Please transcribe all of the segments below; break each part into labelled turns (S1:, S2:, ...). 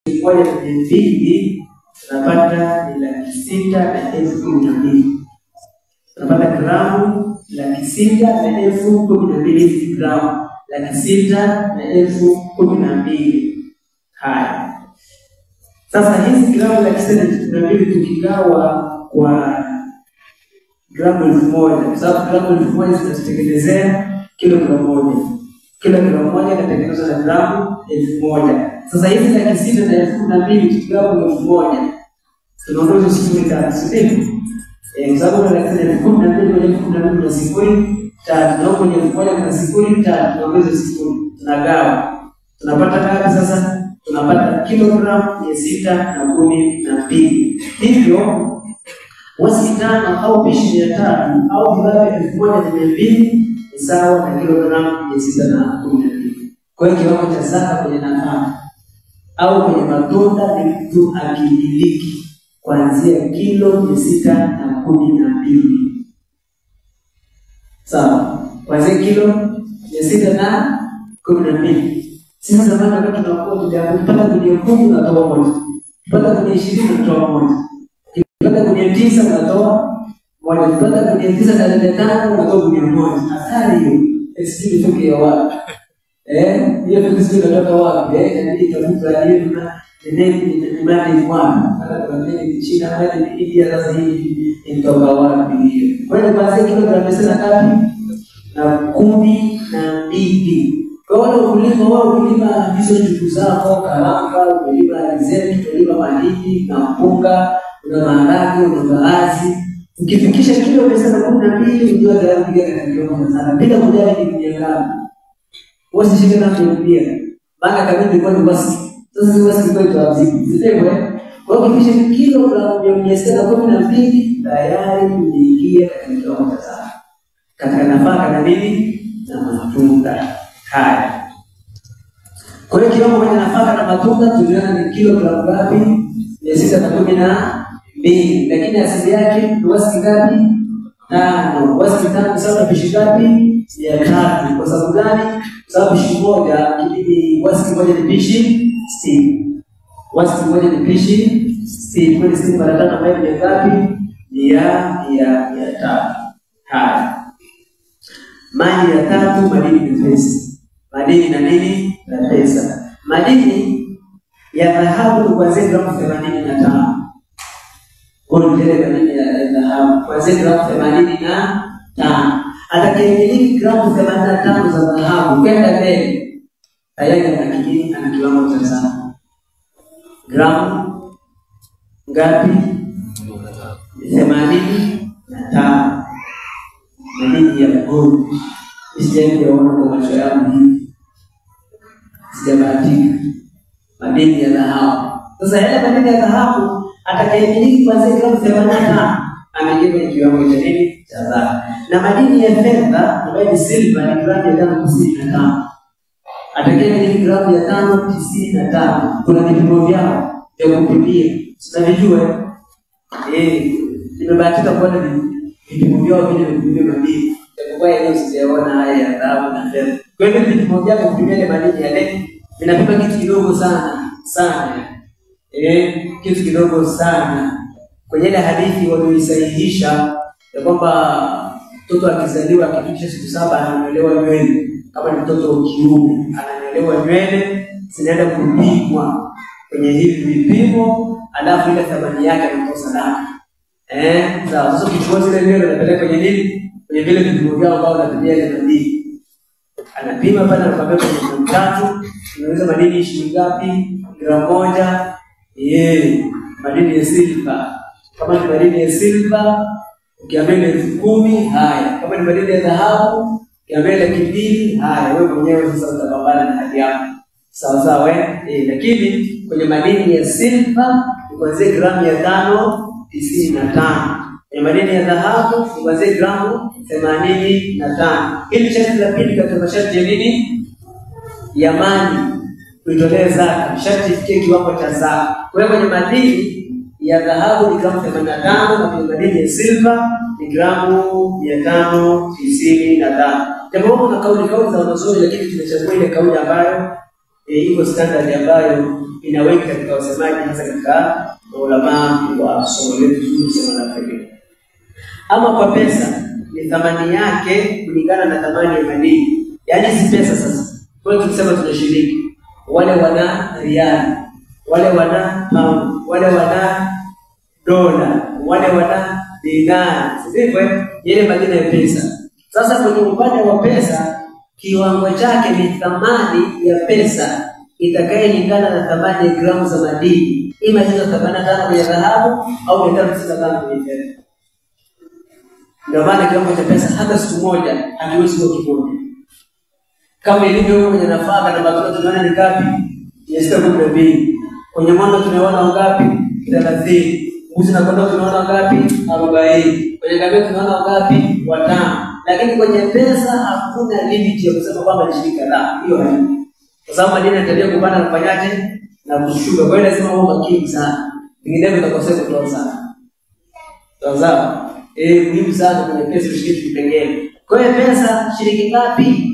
S1: 1,200 tunapata ni 612,000. Tunapata gramu 612,000, hizi gramu 612,000. Haya, sasa hizi gramu 612,000 tukigawa kwa gramu 1,000, kwa sababu gramu 1,000 zinatutengenezea kilogramu moja. Kilogramu moja inatengenezwa na gramu 1,000. Sasa hizi 612,000 tukigawa kwa 1,000 tunaondoa sifuri tatu, si ndio? Kwa sababu kuna 612,000 kwenye 12 kuna sifuri tatu, na kwenye 1,000 kuna sifuri tatu, tunaongeza sifuri, tunagawa. Tunapata ngapi sasa? Tunapata kilogramu 612. Hivyo wastani 5 au pishi 300 au vibabe 1,200 ni sawa na kilogramu 612. Kwa hiyo kiwango cha zaka kwenye nafaka au kwenye matunda ni mtu akimiliki kuanzia kilo 612. Sawa, kuanzia kilo 612. Sisi zamani wakati tunakuwa tunapata gunia 10 unatoa moja, ukipata gunia 20 unatoa moja, ukipata gunia 9 unatoa moja, ukipata gunia 9.5 unatoa gunia moja. Hatari hiyo, sijui itoke ya wapi? Hiyo sijui inatoka wapi? Inabidi itafutwe hiyo na ni mali wapi? Hata kuna nini China, mali ni India, sasa hii inatoka wapi hiyo? Kwa hiyo kuanzia kilogramu 6 na 12. Kwa wale wakulima wao kulima hizo njugu zako, karanga, umelima alizeti, umelima mahindi na mpunga, una maharage, una mbaazi. Ukifikisha kilo 612 unajua tayari kuingia katika kiwango cha zaka bila kujali ni gunia ngapi. Wewe usishike na kurudia. Maana kabla ilikuwa ni wastani. Sasa si wastani kwa hiyo mzigo. Sivyo eh? Kwa hiyo ukifikisha kilogramu 612 tayari unaingia katika kiwango cha zaka. Katika nafaka na nini? Na matunda. Haya. Kwa hiyo kiwango kwenye nafaka na matunda tuliona ni kilogramu ngapi? 612. Lakini asili yake ni wastani ngapi? 5. Wastani 5 sawa na pishi ngapi? 300. Kwa sababu gani? Kwa sababu pishi moja kipindi wastani moja ni pishi 60. Wastani moja ni pishi 60. Kwa hiyo 60 mara 5 ambayo ni ngapi? Ni ya 300. Haya. Mali ya tatu, madini ni pesa. Madini na nini? Na pesa. Madini ya dhahabu ni kuanzia gramu 85. Gold ile madini ya dhahabu kuanzia gramu 85. Atakayemiliki gramu 85 za dhahabu kwenda mbele tayari ana kigeni, ana kiwango cha zaka. Gramu ngapi? 85. Madini ya gold. Sijawahi kuona kwa macho yangu hivi. Sijabahatika. Madini ya dhahabu. Sasa yale madini ya dhahabu atakayemiliki kuanzia gramu 85 ameingia kwenye kiwango cha nini? Cha zaka. Na madini ya fedha ambayo ni silver ni gramu 595. Atakayemiliki gramu 595, kuna vipimo vyao vya kupimia. Tunavijua. Nimebahatika kuona vipimo vyao vile vipimo madini. Japokuwa yenyewe sijaona haya ya dhahabu na fedha. Kwa hiyo vipimo vyao kupimia ile madini yale vinapima kitu kidogo sana sana. Kitu kidogo sana. Kwenye ile hadithi walioisahihisha ya kwamba mtoto akizaliwa akifikisha siku 7 ananyolewa nywele. Kama ni mtoto wa kiume ananyolewa nywele, zinaenda kupimwa kwenye hivi vipimo, alafu ile thamani yake inatoa sadaka. Sawa. Sasa ukichukua zile nywele unapeleka kwenye nini? Kwenye vile vipimo vyao ambao wanatumia ile madini. Anapima pale anakuambia kwenye gramu 3 unaweza madini shilingi ngapi? Gramu 1. Madini ya silver. Kama ni madini ya silver ukiambia 10,000, haya. Kama ni madini ya dhahabu ukiambia 200,000, haya. Wewe mwenyewe sasa utapambana na hali yako. Sawa sawa lakini kwenye madini ya silver ni kuanzia gramu 595. Kwenye madini ya dhahabu ni kuanzia gramu 85. Hili sharti la pili katika masharti ya nini? Ya mali kuitolea zaka, sharti ifikie kiwango cha zaka. Kwa hiyo kwenye madini ya dhahabu ni gramu 85 na kwenye madini ya silver ni gramu 595. Japo kuna kauli za wanazuoni, lakini tumechagua ile kauli ambayo Iko standard ambayo inaweka katika wasemaji, hasa katika ulama wa somo letu zuri sana la fiqh. Ama kwa pesa ni thamani yake kulingana na thamani ya madini. Yaani si pesa sasa. Kwa hiyo tukisema tunashiriki, wale wana riali, wale wana pound, wale wana dola, wale wana dinari, sivyo? Yale majina ya pesa. Sasa kwenye upande wa pesa, kiwango chake ni thamani ya pesa itakayelingana na thamani ya gramu za madini, ima hizo 85 kwenye dhahabu au 595 kwenye fedha. Ndio maana kiwango cha pesa hata siku moja hakiwezi kuwa kimoja. Kama ilivyo kwenye nafaka na matunda tunaona ni ngapi? 612. Kwenye ng'ombe tunaona ngapi? 30. Mbuzi na kondoo tunaona ngapi? 40. Kwenye ngamia tunaona ngapi? 5. Lakini kwenye pesa hakuna limit ya kusema kwamba ni shilingi kadhaa. Hiyo haipo. Kwa sababu madini yanatabia kupanda na kufanyaje? Na kushuka. Kwa hiyo lazima uwe makini sana. Vinginevyo utakosea kutoa sana. Sawa? Muhimu sana kwenye pesa ushike kipengele. Kwa hiyo pesa shilingi ngapi?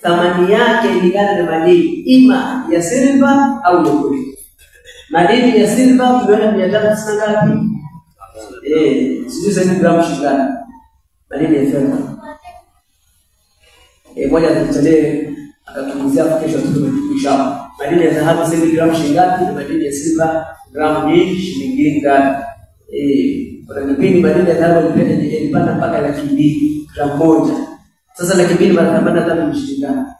S1: Thamani yake ilingana na madini ima ya silver au ya gold. Madini ya silver tumeona 590 ngapi? Sijui sasa gramu shilingi. Madini ya fedha. Moja tutolee akatunguzia kesho tutumejisha. Madini ya dhahabu sasa gramu shilingi ngapi na madini ya silver gramu ni shilingi ngapi? Kuna kipindi madini ya dhahabu ilipanda mpaka 200,000 gramu moja. Sasa 200,000 mara 85 ni shilingi ngapi?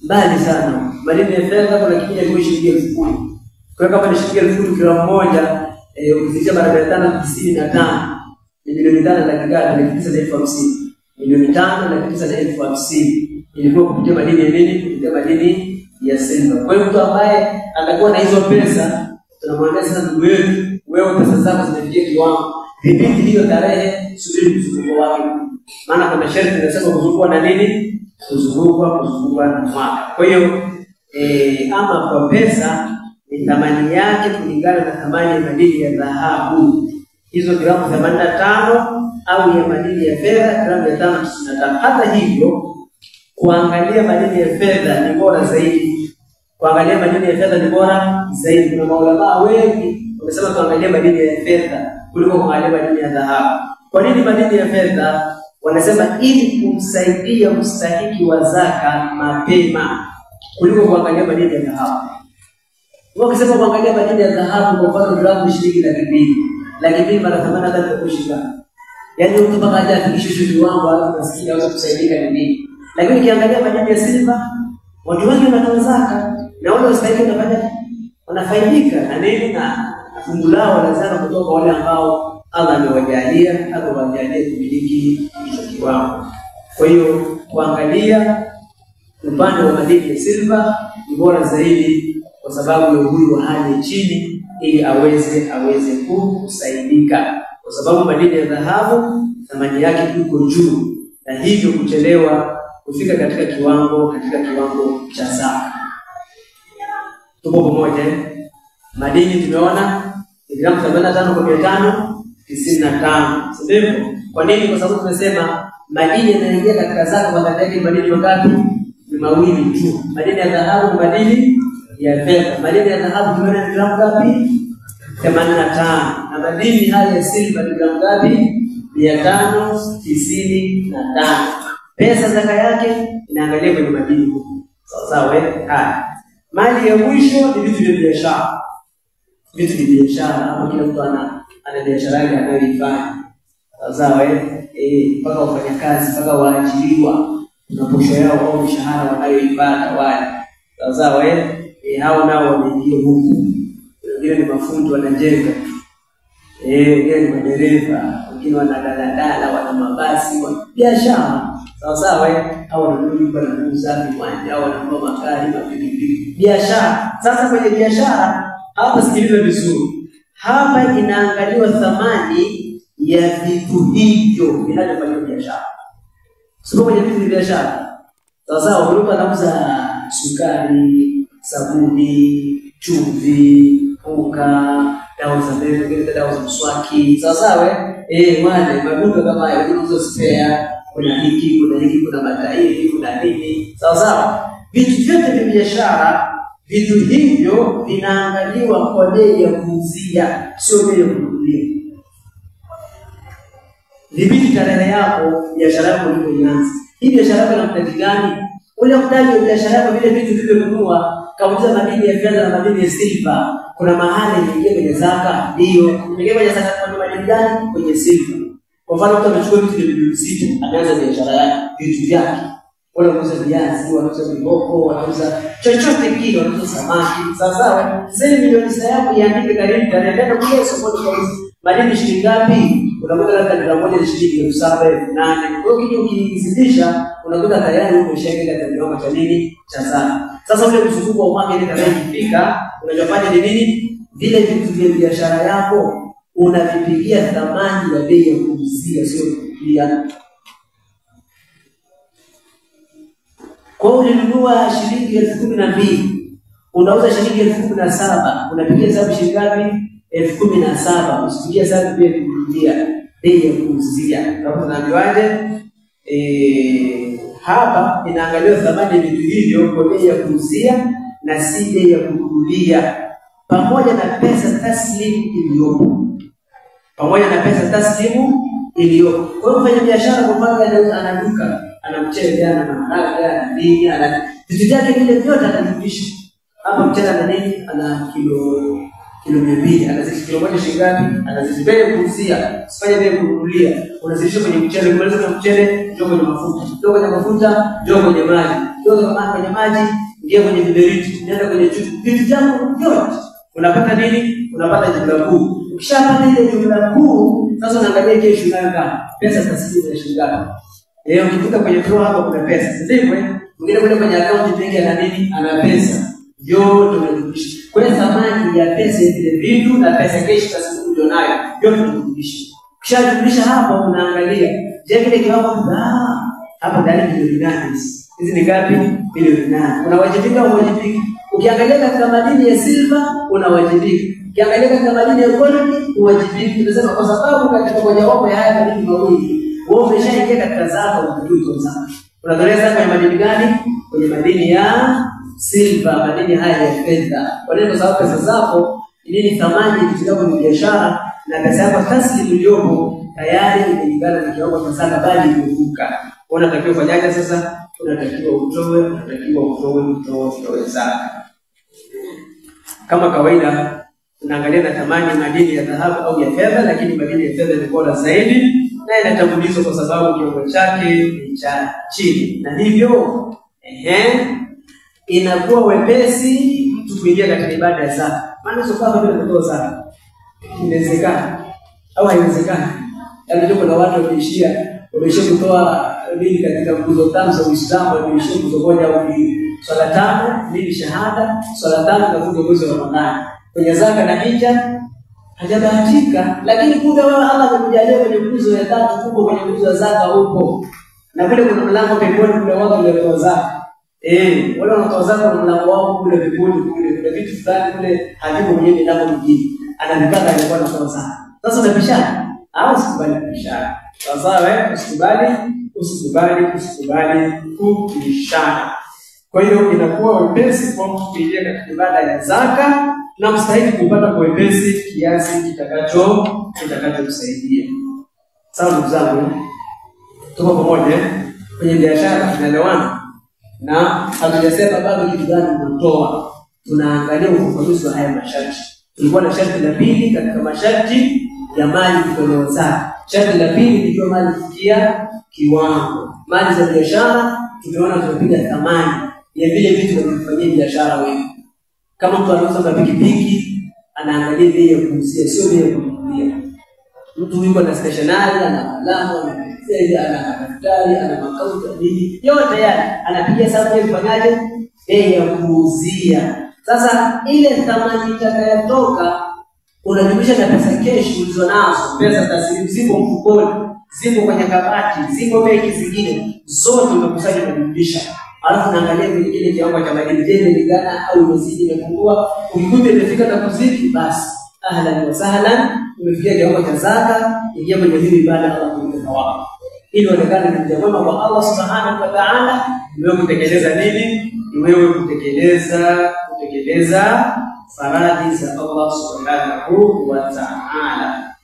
S1: Mbali sana. Madini ya fedha kuna kipindi ilikuwa shilingi 10,000. Kwa hiyo kama ni shilingi 10,000 gramu moja, ukizidisha mara 595 ni milioni 5 laki ngapi? 950,000. Milioni 5,950,000 ilikuwa kupitia madini ya nini? Kupitia madini ya silver. Kwa hiyo mtu ambaye atakuwa na hizo pesa, tunamwambia sasa, ndugu yetu, wewe pesa zako zimefikia kiwango, dhibiti hiyo tarehe, subiri mzunguko wake. Maana kuna sharti inasema kuzungukwa na nini? Kuzungukwa na mwaka. Kwa hiyo ama kwa pesa ni thamani yake kulingana na thamani ya madini ya dhahabu, hizo gramu 85, au ya madini ya fedha gramu 595. Hata hivyo, kuangalia madini ya fedha ni bora zaidi. Kuangalia madini ya fedha ni bora zaidi. Kuna maulama wengi wamesema tuangalie madini ya fedha kuliko kuangalia madini ya dhahabu. Kwa nini madini ya fedha? Wanasema ili kumsaidia mstahiki wa zaka mapema kuliko kuangalia madini ya dhahabu. Ukisema kuangalia madini ya dhahabu, kwa mfano gramu shilingi 200,000, 200,000 mara 85 ni shilingi. Yaani mtu mpaka aje afikishe hicho kiwango alafu maskini aweze kusaidika ni nini? Lakini ukiangalia madini ya silver, watu wengi wanatoa zaka na wale wastahiki wanafanya wanafaidika na nini, na fungu lao la zaka kutoka wale ambao Allah amewajalia amewajalia kumiliki hicho kiwango. Kwa hiyo kuangalia upande wa madini ya silver ni bora zaidi kwa sababu ya huyu wa hali chini, ili aweze kusaidika, kwa sababu madini ya dhahabu thamani yake iko juu na hivyo kuchelewa kufika katika kiwango cha zaka. Tupo pamoja eh? Madini tumeona ni gramu 85 kwa 595, si ndivyo? Kwa nini? Kwa sababu tumesema madini yanaingia katika zaka kwa ndani yake madini mangapi? Ni mawili tu. Madini ya dhahabu na madini ya fedha. Madini ya dhahabu tumeona ni gramu ngapi? 85. Na madini haya ya silver ni gramu ngapi? 595. Pesa zaka yake inaangalia kwenye madini huko. Sawa sawa eh? Haya. Mali ya mwisho ni vitu vya biashara. Vitu vya biashara, hapo kila mtu ana biashara yake anayoifanya. Sawa sawa eh? Mpaka wafanyakazi, mpaka waajiriwa na posho yao au mshahara wanayoipata wale. Sawa sawa eh? Hao nao wameingia huku. Wengine ni mafundi wanajenga. Wengine ni madereva, wengine wana daladala, wana mabasi, wana biashara. Sawa sawa eh? Au wananunua nyumba na kuuza viwanja, au wananunua magari, mapikipiki. Biashara. Sasa kwenye biashara hapa sikiliza vizuri. Hapa inaangaliwa thamani ya vitu hivyo vinavyofanywa biashara. Sio kwenye vitu vya biashara. Sawa sawa, mtu anauza sukari, sabuni, chumvi, unga, dawa za meno, dawa za mswaki. Sawa sawa eh? Wale maduka kama hayo, wanauza spare, kuna hiki, kuna hiki, kuna matairi, kuna nini. Sawa sawa. Vitu vyote vya biashara, vitu hivyo vinaangaliwa kwa bei ya kuuzia, sio bei ya kununulia. Dhibiti tarehe yako, biashara yako ilipoanza. Hii biashara yako ina mtaji gani? Ule mtaji wa biashara yako, vile vitu vilivyonunua, kauza madini ya fedha na madini ya silver, kuna mahali inaingia kwenye zaka? Ndio. Inaingia kwenye zaka kwenye madini gani? Kwenye silver. Kwa mfano mtu amechukua vitu vya milioni 6, ameanza biashara yake, vitu vyake. Wale wanauza viazi, wanauza mihogo, wanauza chochote kile, wanauza samaki. Sawa sawa. Sasa milioni 6 yako iandike karibu tarehe nenda kule sokoni kauza. Madini shilingi ngapi? Unakuta labda gramu moja ni shilingi 7,000, 8,000. Kwa hiyo ukizidisha unakuta tayari umeshaingia katika kiwango cha nini? Cha zaka. Sasa ule mzunguko wa mwaka ile tarehe ikifika, unachofanya ni nini? Vile vitu vya biashara yako unavipigia thamani ya bei ya kuuzia, sio kununulia. Kwa hiyo ulinunua shilingi 12,000, unauza shilingi 17,000, unapigia hesabu shilingi ngapi? 17,000. Usipigie hesabu bei ya kununulia, bei ya kuuzia. Hapo tunaambiwaje? Hapa inaangaliwa thamani ya vitu hivyo kwa bei ya kuuzia na si bei ya kununulia, pamoja na pesa taslimu iliyopo. Pamoja na pesa taslimu iliyopo. Kwa hiyo mfanya biashara kwa mfano ana duka, ana mchele, ana maharage, ana nini, ana vitu vyake vile vyote anajumlisha. Hapa mchele ana nini? Ana kilo 200, anazisha kilo moja shilingi ngapi? Anazisha bei ya kuuzia, usifanye bei ya kununulia. Unazisha kwenye mchele, ukimaliza kwenye mchele, njoo kwenye mafuta. Njoo kwenye mafuta, njoo kwenye maji. Njoo kwenye maji, ingia kwenye viberiti, nenda kwenye chupa. Vitu vyako vyote unapata nini? Unapata jumla kuu. Ukishapata ile jumla kuu, sasa unaangalia kesho unayo ngapi? Pesa taslimu ya shilingi ngapi? Leo ukikuta kwenye draw hapa kuna pesa, si ndivyo? Mwingine kule kwenye account benki ana nini? Ana pesa. Yote unajumlisha. Kwa hiyo thamani ya pesa ile vitu na pesa kesho taslimu ulionayo, yote unajumlisha. Ukishajumlisha hapo unaangalia, je, kile kiwango hapa ndani milioni 8. Hizi ni ngapi? Milioni 8. Unawajibika au huwajibiki? Ukiangalia katika madini ya silver unawajibika. Ukiangalia katika madini ya gold huwajibiki. Tunasema kwa sababu katika mojawapo ya haya madini mawili wewe umeshaingia katika zaka, unajua zaka. Unatolea zaka kwenye madini gani? Kwenye madini ya silver, madini haya ya fedha. Kwa nini? Kwa sababu pesa zako nini thamani vitu vyako ni biashara, na pesa yako taslimu iliyopo tayari imelingana na kiwango cha zaka, bali imevuka. Unatakiwa kufanyaje sasa? Unatakiwa utoe, unatakiwa utoe zaka. Kama kawaida tunaangalia na thamani madini ya dhahabu au ya fedha, lakini madini ya fedha ni bora zaidi na inatambulizwa kwa sababu kiwango chake ni cha chini, na hivyo inakuwa wepesi mtu kuingia katika ibada ya zaka. Maana sio kama vile kutoa zaka inawezekana au haiwezekani. Yaani kuna watu wameishia kutoa nini katika nguzo tano za Uislamu, wameishia nguzo moja au mbili, swala tano, nini shahada, swala tano na funga mwezi wa Ramadhani. Kwenye zaka na hija hajabahatika, lakini kumbe wewe Allah amekujalia kwenye nguzo ya tatu kubwa, kwenye nguzo ya zaka upo. Na kule kuna mlango peponi, kuna watu waliotoa zaka. Wale wanatoa zaka kuna mlango wao kule peponi kule, kuna vitu fulani kule havipo kwenye milango mingine. Anavipata alikuwa anatoa zaka. Sasa unapishana au usikubali kupishana? Sawa, usikubali kupishana. Kwa hiyo inakuwa wepesi kwa mtu kuingia katika ibada ya zaka na mstahili kupata kwa wepesi kiasi kitakachomsaidia. Sawa ndugu zangu, tuko pamoja kwenye biashara, tunaelewana na hatujasema bado kitu gani tunatoa. Tunaangalia ufafanuzi wa haya masharti. Tulikuwa na sharti la pili katika masharti ya mali kutolewa zaka. Sharti la pili ni kwa mali kufikia kiwango. Mali za biashara tumeona tunapiga thamani ya vile vitu vinavyofanyia biashara wewe. Kama mtu anauza mapikipiki, anaangalia bei ya kuuzia, sio bei ya kununulia. Mtu yuko na stationery, ana kalamu, ana penseli, ana madaftari, ana makauta nini, yote yale anapiga hesabu ya kufanyaje bei ya kuuzia. Sasa ile thamani itakayotoka unajumlisha na pesa cash ulizonazo, pesa taslimu zipo mfukoni, zipo kwenye kabati, zipo benki zingine, zote unakusanya unajumlisha. Alafu unaangalia kwenye kile kiwango cha madini, je, imelingana au imezidi, imepungua? Ukikuta imefika na kuzidi, basi ahlan wa sahlan, umefikia kiwango cha zaka, ingia kwenye hili ibada, Allah kulipa thawabu. Ili uonekane ni mja mwema kwa Allah Subhanahu wa Ta'ala, umewe kutekeleza nini? Ni wewe kutekeleza faradhi za Allah subhanahu wa ta'ala.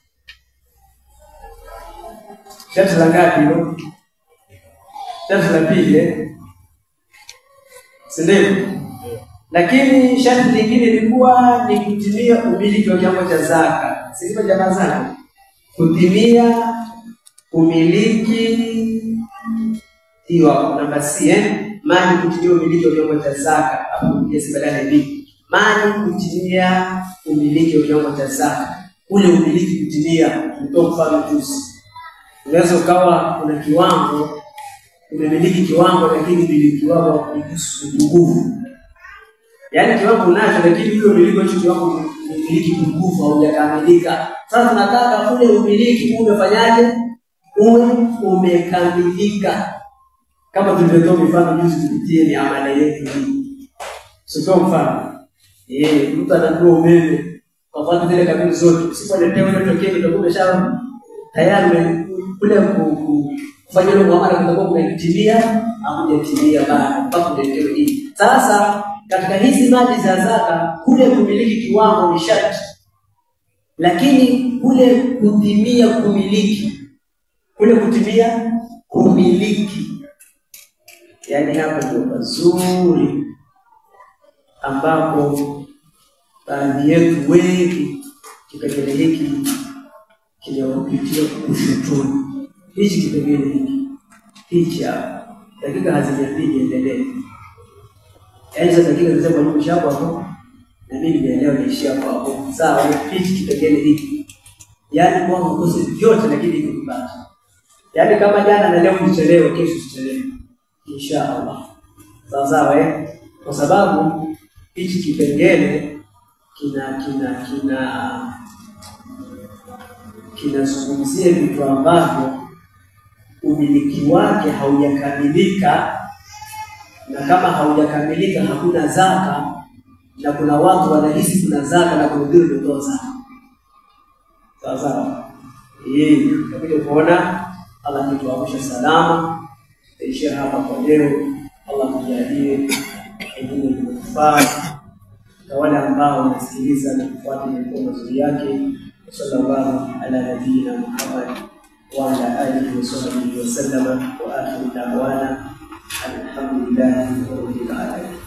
S1: Sharti la ngapi hilo? Sharti la pili, si ndio? Lakini sharti lingine lilikuwa ni kutimia umiliki wa kiwango cha zaka. Si ndio jamaa zangu? Kutimia umiliki hiyo namba C, mali kutimia umiliki wa kiwango cha zaka. Hapo yes, badala B. Mali kutimia umiliki wa kiwango cha zaka. Ule umiliki kutimia, nitoa mfano juzi. Unaweza ukawa una kiwango, umemiliki kiwango lakini umiliki wako ni pungufu. Yaani kiwango unacho lakini ule umiliki hicho kiwango umiliki pungufu, haujakamilika. Sasa tunataka ule umiliki umefanyaje? Uwe umekamilika. Kama tulivyotoa mifano juzi kupitia ni amala yetu hii. Sio mfano. Mtu ananunua umeme kwa sababu zile kabili zote usipoletea ule tokeni utakuwa umesha tayari kule kufanya ile muamala kutakuwa kumetimia au hujatimia bado mpaka uletewe hii. Sasa katika hizi mali za zaka kule kumiliki kiwango ni sharti, lakini kule kutimia kumiliki, kule kutimia kumiliki, yaani hapa ndio pazuri ambapo baadhi yetu wengi kipengele hiki kinawapitia kushutuni. Hichi kipengele hiki hichi hapa, dakika hazijapigi, endelee. Yaani sasa dakika zisema mwalimu hapo hapo na mimi nimeelewa niishia hapo hapo. Sawa, hichi kipengele hiki. Yaani kwa ukose vyote lakini iko kibaki. Yaani kama jana na leo nichelewe, kesho sichelewe. Inshallah. Sawa sawa Kwa sababu hichi kipengele kina kina kina kinazungumzia vitu ambavyo umiliki wake haujakamilika, na kama haujakamilika hakuna zaka, na kuna watu wanahisi kuna zaka na kuna wengine wanatoa zaka. Sawa sawa. Tutakuja kuona. Allah akituamsha salama. Tutaishia hapa kwa leo. Allah tujalie elimu inayofaa na wale ambao wanasikiliza na kufuata miongozo yake. Sallallahu ala nabiyina Muhammad wa ala alihi wa sahbihi wa sallama, wa akhiru da'wana alhamdulillahi rabbil alamin.